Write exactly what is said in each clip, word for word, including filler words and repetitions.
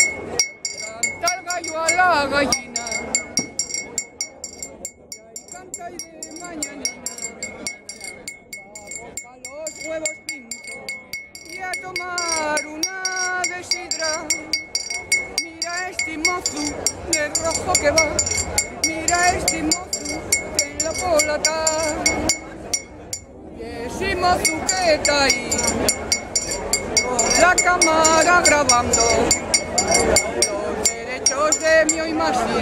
Canta el gallo a la gallina, y canta y de mañanina, a buscar los huevos pintos y a tomar una de sidra. Mira este mozu de rojo que va, mira este mozu que en la pola ta. Y esi mozu que ta ahí, con la cámara grabando, los derechos de mi imaxe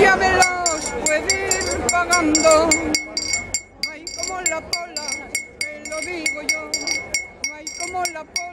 ya me los puede ir pagando. No hay como la pola, te lo digo yo, no hay como la pola.